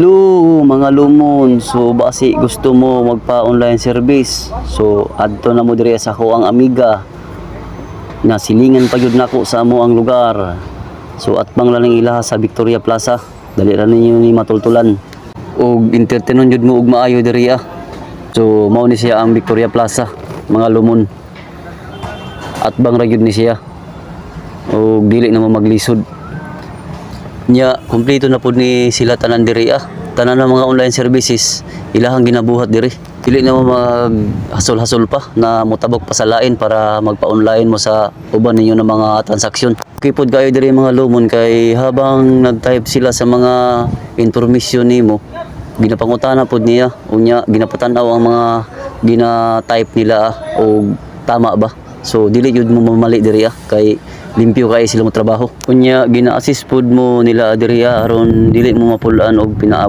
Hello, mga lumon, so basi gusto mo magpa online service. So adto na mo diri sa akoang amiga na silingan pa gyud nako sa amo ang lugar. So atbang lang ning ilaha sa Victoria Plaza. Dali ra ninyo ni matultulan. Og entertainon jud mo og maayo diri ah. So mao ni siya ang Victoria Plaza, mga lumon. Atbang ra gyud ni siya. Og dili na mo maglisod. Nya, kumpleto na pud ni sila tanan diri ah. Tanan ng mga online services ilahang ginabuhat diri. Dili na mo mag hasol-hasol pa na motabok pa sa lain para magpa-online mo sa uban ninyo ng mga transaksyon. Okay pod kayo diri, mga lumon, kay habang nag-type sila sa mga information nimo, ginapangutana pod niya, unya ginapatan-aw ang mga gina-type nila ah, og tama ba. So dili jud mo mamali diri ah, kay limpyo kay sila mo trabaho. Unya gina-assist pod mo nila diri ah, aron dili mo mapulaan og pinaabot.